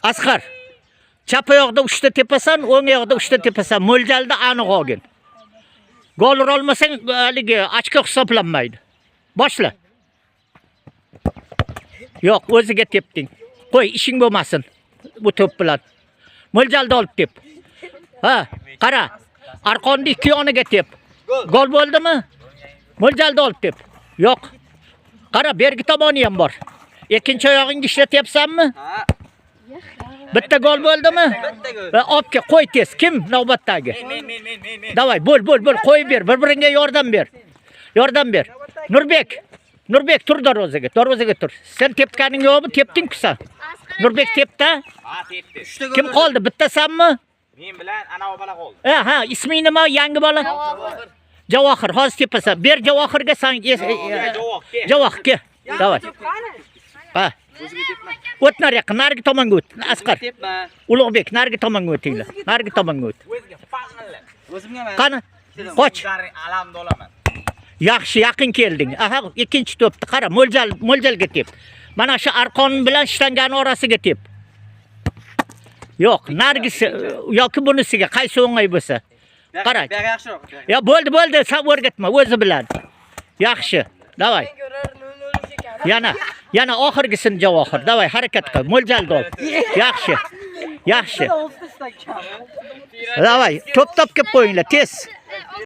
Asqar. Chap oyoqda 3 ta tepasan, o'ng oyoqda 3 ta tepasan. Mo'ljalda aniq olgin. Gol ura olmasang, haligi ochko hisoblanmaydi. Boshla. Yo'q, o'ziga tepding. Qo'y, ishing bo'lmasin bu to'p bilan. Mo'ljalda olib tep. Ha, qara. Arqonni ikki yoniga tep. Gol bo'ldimi? Mo'ljalda olib tep. Yo'q. Qara, bergi tomoni ham bor. Ikkinchi oyog'ingni ishlatyapsanmi? Ha. Bitta gol bo'ldimi? Bitta gol. Va olib kel, qo'y tez. Kim navbatdagi? Men men men men men. Давай, bo'l, bo'l, bo'l, qo'yib ber. Bir-biringga yordam ber. Yordam ber. Nurbek. Nurbek tur darvozaga, darvozaga tur. Sen tepganing yo'qmi? Tepding-ku sen. Nurbek tepdi. Ha, tepdi. Uchta gol. Kim qoldi? Bittasanmi? Men bilan anavi bola qoldi. Ha, ha, isming nima? Yangi bola? Javohir. Hozir tepasan. Ber Javohirga san. Javohir, kel. Javohir, kel. Давай. Ha. O't nariyoqqa, narigi tomonga o't. Asqar. Tepma. Ulug'bek, narigi tomonga o'tinglar. Narigi tomonga o't. O'ziga faqat. O'zimga emas. Qani? Qoch. Alamni olaman. Yaxshi, yaqin kelding. Aha, ikkinchi to'pni qara, mo'ljal, mo'ljalga tep. Mana shu arqon bilan shtangani orasiga tep. Yo'q, narigisi yoki bunisiga qaysi o'ng'ay bo'lsa. Qara. Bu yoq yaxshiroq. Bu yoq. Ya bo'ldi, bo'ldi, sen o'rgatma, o'zi biladi. Yaxshi. Давай. Yana, yana oxirgisini Javohir. Давай, harakat qil. Mo'ljalda ol. Yaxshi. Yaxshi. Давай, to'p topib kelib qo'yinglar, tez.